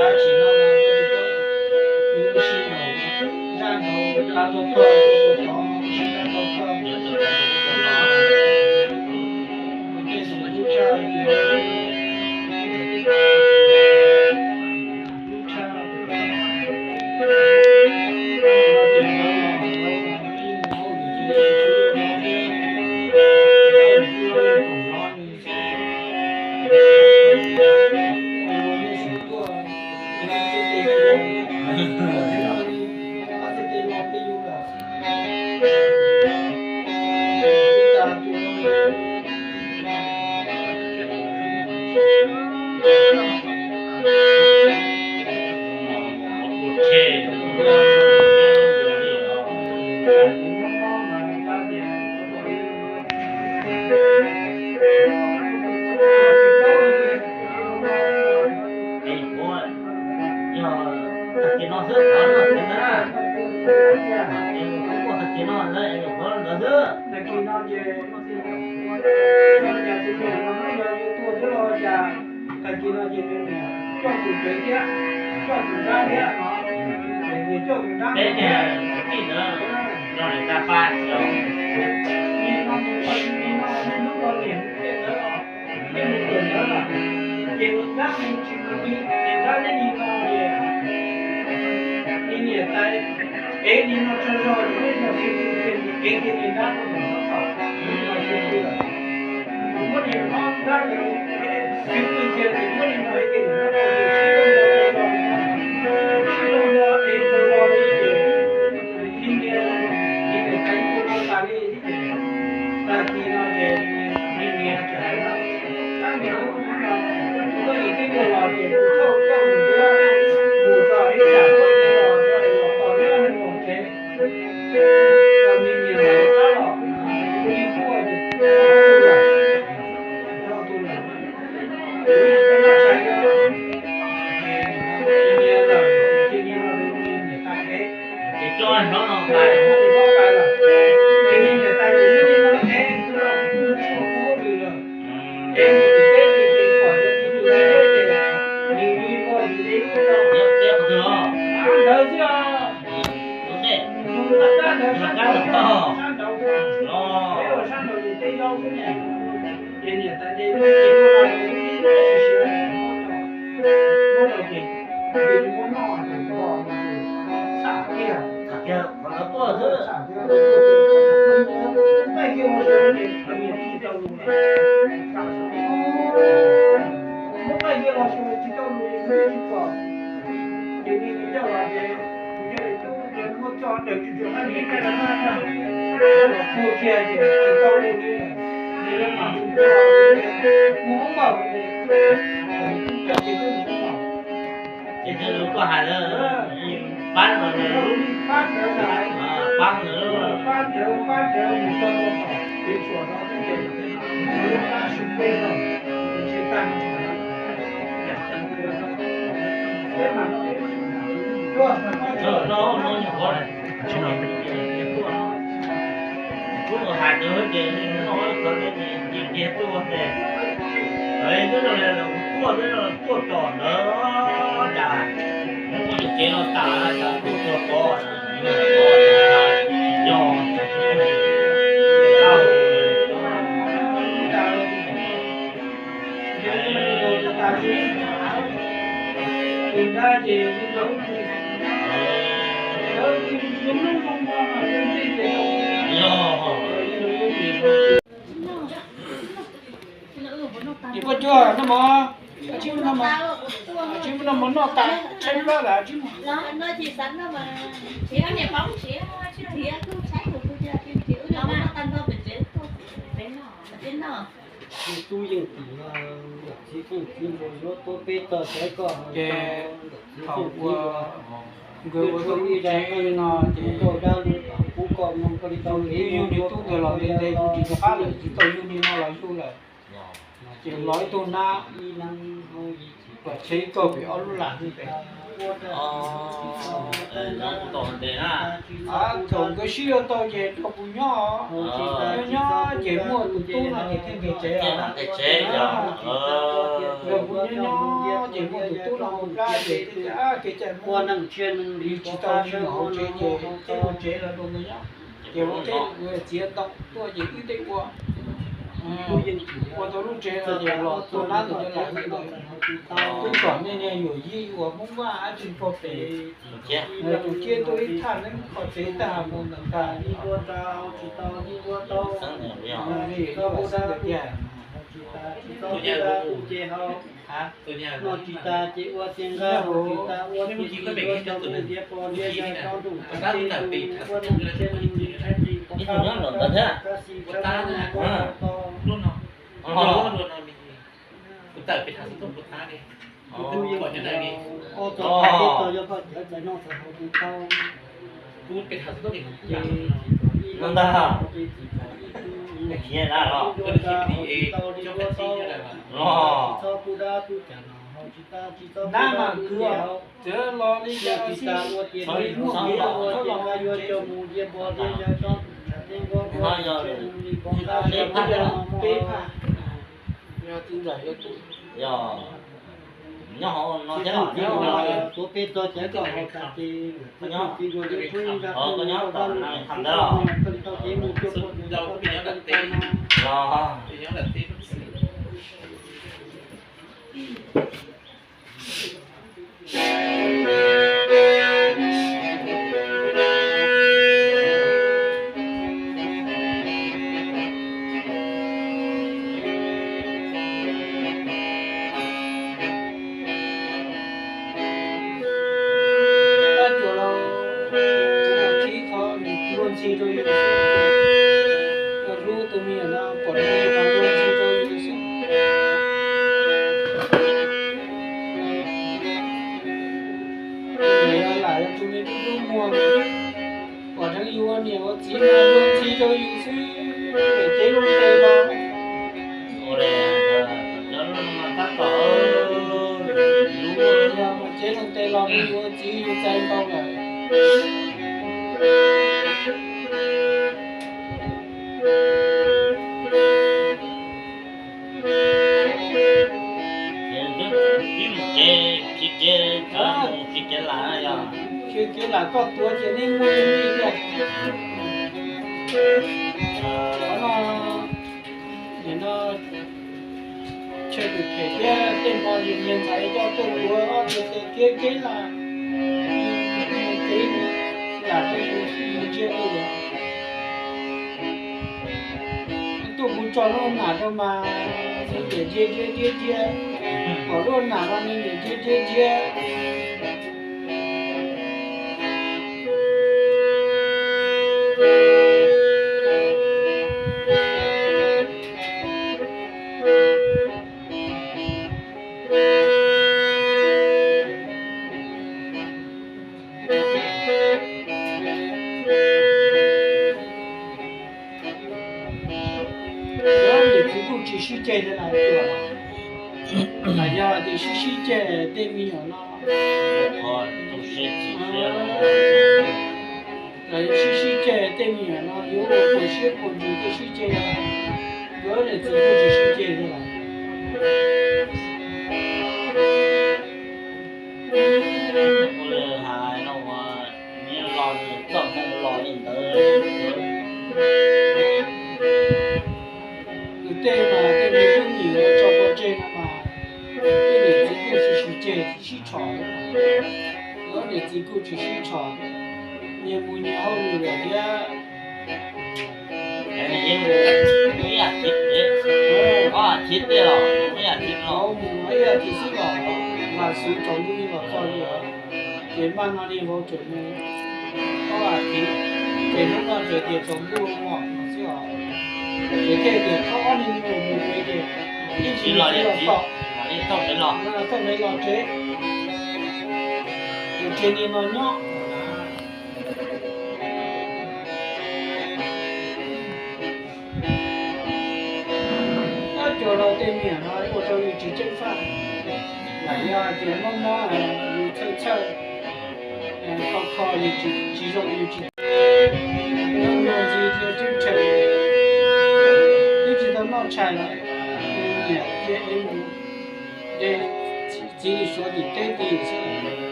Tag kis no xwb, tag kis no, tag kis no xwb. Tag kis no ces nws coj tus tsev thiab, coj tus nrab thiab, nws coj tus nrab thiab. Tij ntawd nrog niam tais pab, nim no mus, nim no mus hnub no niam tej ntawd, tej mus kawm ntawd lawm, ces tus nrab mus tsis mus li, ces nrab neb nim no ces niam tais ev nim no tsaug zog, neb no xwb, ces ev kiag niag nrab rau mus no tom, neb no xwb lawm. Muab niag no nrab ntawd xwb pw kiag ces muab niag no ev kiag nws nrab rau mus sib, sib zoo nto ev tsaug zog li ces li niag niam tais ib tug no tas li. Tag kis no ces niag niam txawm hais tias, Ab niam, koj yim teb tuaj los ces kuv thauj koj mus nruab, mus tso ib tsam koj los tso los tos neb ob leeg mus tsev. Niag niam lawv qab los, kuv yeej tuaj ces kuv tus lawm, kuv yeej tsis noj tshais li. Niag lawm ces cia li no niam tais ev, ces coj hlob no pais, hlob pais lawm, ces niam tais ces yeej no ev kuv los kuv mus tshuaj kuv hauj lwm lawm. Ev mus tim teb ces pom tias tus twg ib lub ces nws yug ib ko ces ev ib ko rau, ntawd xwb os. Tus ntawd sab ntawd, sab nraud, peb ua sab nraud ces teb zaub xwb ne. Ces niam tais de lub cev tuaj no, lub siav siav muab rau, muab rau ces cia li muab noj ces txham kiag, txham kiag qhov ntawd tuaj xwb. Muab qaij kiag los xyuas ces nws tsis tau lus lawm. Muab qaij kiag los xyuas tsis tau lus, nws tsis pom. Ces nws coj los ces kuv coj li tub ces muab tso daws tsis tshua qab li, los puag kiag ces tsis tau lus li. Ces lawv mam hu ua mus ub npaum, kom nws tub coj ces tub mus ub npaum. Ces thiaj li koj hais lawm, pab no, pab ntawd, pab ntawd, pab ntawd, pab ntawd mus txog rau tom kev tshuam no ces nws lub plab sib peb no, nws tsis tag no. Peb mas no, no, no, no, Kuv hais ntawd ces noj qhov ntawd ces nce nce tuaj ces, twb zoo li kuv tuaj, twb zoo li tuaj tom ntawd cas, muab tus cev no tas cas tuaj txog tod, yog, yog. Ces koj cuag no mog, tsis muaj no mog, tsis muaj no mog, noj tas tshaib plab lawm tsis muaj. Tus tub yeej tim no, yawm txiv Fooj txiv Npua yuav tuaj peb tog saib koj. Ces thaum uas nkawd ua tau lub tsev no ces kuv yug niag tub ntawd los ntev ntev kuv tsis nco qab lawm, tsis tau yug niag no los yug lawm. Ces los ib tug nab, los tsheb ib kaug pem ob lub lam pem. Thaum nkawd sib yuav tau ces rau kuv nyob, nyob nyob ces muaj tus tub no ces thiaj nqis tsev, nqis tsev. Rau kuv nyob nyob ces muaj tus tub no mus plab ces thiaj tias kev cai muaj, tsis tau me nyuam hauv tsev ces cia ua tsev los rau nkawd nyob. Ces ua teb txiav ntoo tuaj ces wb tej ua, ua tau lub tsev no ces los tua nab ntawm cov laim ntawd. Tub kom nej niag yuam yij uas Hmoob Vaj ab tsi pog pem, tus ciab tuaj ib thaj neeb qhov tsev tag mus ntawm ntag. Tsis tas ces ua tiag nqa, tsis tas ua tiag ntiav pos ntiav yawg cov ntuj tag ces ua nws thiaj nws tshab tsis pom qab, tab sis tshab tau. Kuv tawm pem thav xov tooj puas tab li? Kuv twb yeej ob txog peb txog yog koj cawv txais noj txais haus kuv tau. Kuv pem thav xov tooj ces kuv ntag. Tsis tau li ua tau, tsis txhob pub dab pub cas no, tsis tas tsis txhob pub dab pub cas, txawm los li cas los xij, tsis muaj kev los txhob los, yuav coj mus ntiav pos ntiav yawg cov ntuj tag ces ua nws thiaj nws li pom qab, peb phaj. Yog txiv ntxawm yog tus, yog nyob hauv no thiab los nyob hauv no, tuav peb txog cov kom haus tas ces nyob, koj nyob tom no tham ntawd los, los Tab cuam los, ib qho nws luag ntxhi rau yus xwb. Yog hlub tus me nyuam no pom nws mas luag ntxhi rau yus xwb. Tus niam yog lam yog tus me tub tub muag, pom dheev yus ua niam ua txiv mas luag ntxhi rau yus xwb. Niam cev loo tes los, yog mas cev loo tes los yus ua txiv yus txais ntau lawm. Khiav kev lam koj tuav ces nej muaj li tiag. Nim no chaw tus phem thiab tej hmo yus niag ntxhais coj tuaj tuav ob tug tes khiav kev lam, kev lam rau yus ntsia li. Tuaj mus tso lub nam rau mas nws niam ntsia ntsia ntsia ntsia, pom lub nam mas nws niam ntsia ntsia ntsia. Yog niam txiv kuj tsis sib ceg li lawm, lam yog tias sib sib ceg tej me nyuam no, lam yog sib sib ceg tej me nyuam no yuav ua puas siab puas ntsws thiaj sib ceg, yog niam txiv kuj tsis sib ceg li lawm. Ua li hais no uas nws los nws txoj hmoo los li ntawd. Nws tej mas tej me tub nyuam tso pov tseg no mas, tej niam txiv kuj tsis sib ceg sib tshom, yog niam txiv kuj tsis sib tshom, nyias mus nyias hauj lwm lawm thiab. Ib yam thiv, ob yam thiv tej los, ib yam thiv los, ib yam thiv xwb los, vam xwv tsaus ntuj los txog li, ces maj no li vauv tseem mus, ob yam thiv, ces hnub no tseem tias tsaus ntuj los xwb os. Ces thiaj tias thov ob niag me nyuam mus pem ces ib ntsis los tom, los tom pem los tsev, ces cia li no nyob. Tab cov laus tej niam no ua rau yus tsis ceeb faj, lam yog tias mob mob yus txhawj txhawj, kho kho yus tsis zoo yus tsis nyob nrog ntxiv thiab teb tshee, twb tsis tau noj tshais los niam cia ev mus de txiv li Suav tim teb tid xwb.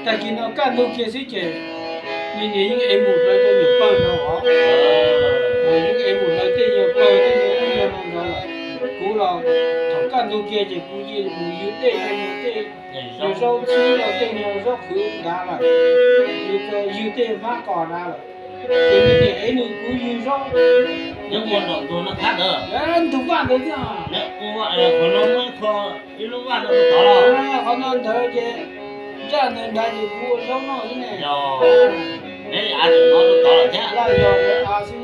Tag kis no kaj ntug kiag xwb ces nws niam yeej ev mus hlawv tej nyuag pawg no os. Yeej ev mus hlawv tej nyuag pawg tej nyuag ub nyuag no ntawd lawm. Kuv los thaum kaj ntug kiag ces kuv cia li mus ywg tej tej nyuag zaub txhwb los tej nyuag zaub qhwv nrad lawm, ywg tej hmab qos nrad lawm. Ces nws niam ev nws kuv ywg zaub. Nyob ua nraum ntug no qab ntawd, ntug vaj ntawd thiab. Qhov no muaj ib qho ib lub vaj no rau tod los? Qhov no ntawd ces zaj ntawd nrad ces kuv ua zaub noj xwb ne. Yog, neb av tseem no rau tod lawm thiab. Laj yog lawv av xwb.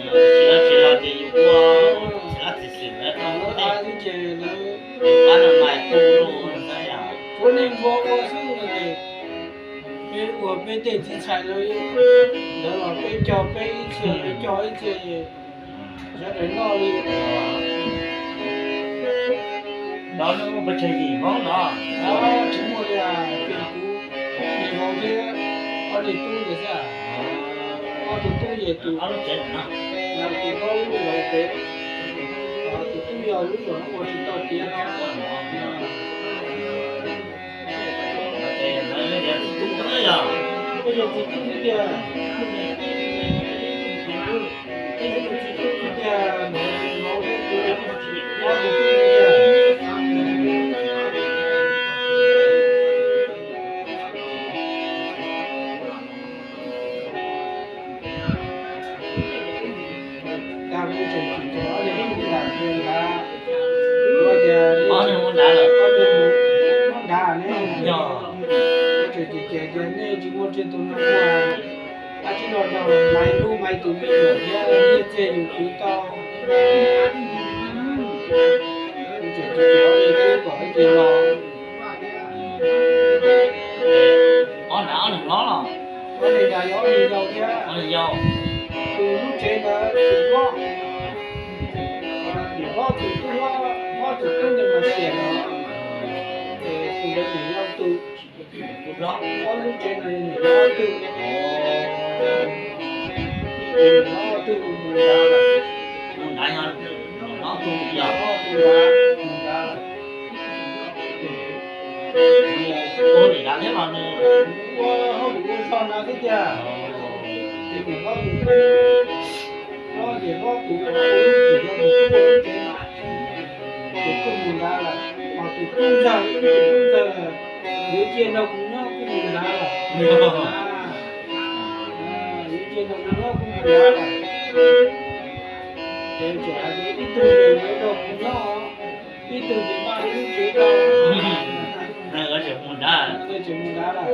Tsis los tsis los ces yus ua tsis lab txim xwm lawv rau lub av xwb ces lawv, lawv pab no mas tu lub xwb yog. Tshuav neeg nquag ua xwb no ces peb ua peb tej txiv txhais lawv, lawv los peb cog peb ib txhia, lawv cog ib txhia, sawv daws noj li. Los nej muaj pes tsawg yim hmoob no? Tsis muaj li, ces kuv yim hmoob thiab ob niag tub ntawd xwb. Ob tug tub ces tus, tus tub lub lawm pem, tus tub yog lub zaum no ua tsis tau tiav no. Yog txiv tub xwb tiag. Yog txiv tub xwb tiag, ob tug tub xwb tiag. Tag kuv tseem tsis tau ob niag tub nram kiag nrad, kuv tias ob niag mus nrad ne, kuv tseem tsis ces tias nej tsis muaj tsiaj tus no ua, ab tsis los nrog maiv lub maiv tus me nyuam thiab nyiaj txiag yus khwv tau. Kuv tseem tsis ces ob niag tub kom ib tus los. Ob nrad ob niag hlob los? Ob niag nrad yog ob niag yau thiab. Ob niag yau. Tus lub tsev ntawd tus hlob, tus hlob tus tub hlob, hlob tus tub ntawd mas xiam no, ces tus ntawd niam yau tus, tus hlob, ob lub tsev no niam yau ob tug, niam yau ob tug mus nrad, mus nrad yog ob tug yog ob tug nrad, mus nrad lawm. Ua li nrad thiab los nws ua hauj lwm ua zog nrad thiab tiag. Ces niam hlob tus tub, hlob ces hlob tus ua lub tsev no mus ua lub tsev no, ces kuj mus nrad lawm. Ho tus tub ntxawg, tus tub ntxawg yuav cia nrog kuv nyob kuj mus nrad lawm. Yuav cia nrog kuv nyob kuj mus nrad lawm. Ces tseem hais tias ib tug ces yuav nrog kuv nyob, ib tug ces npaj lub tsev rau. Tseem mus nrad lawm.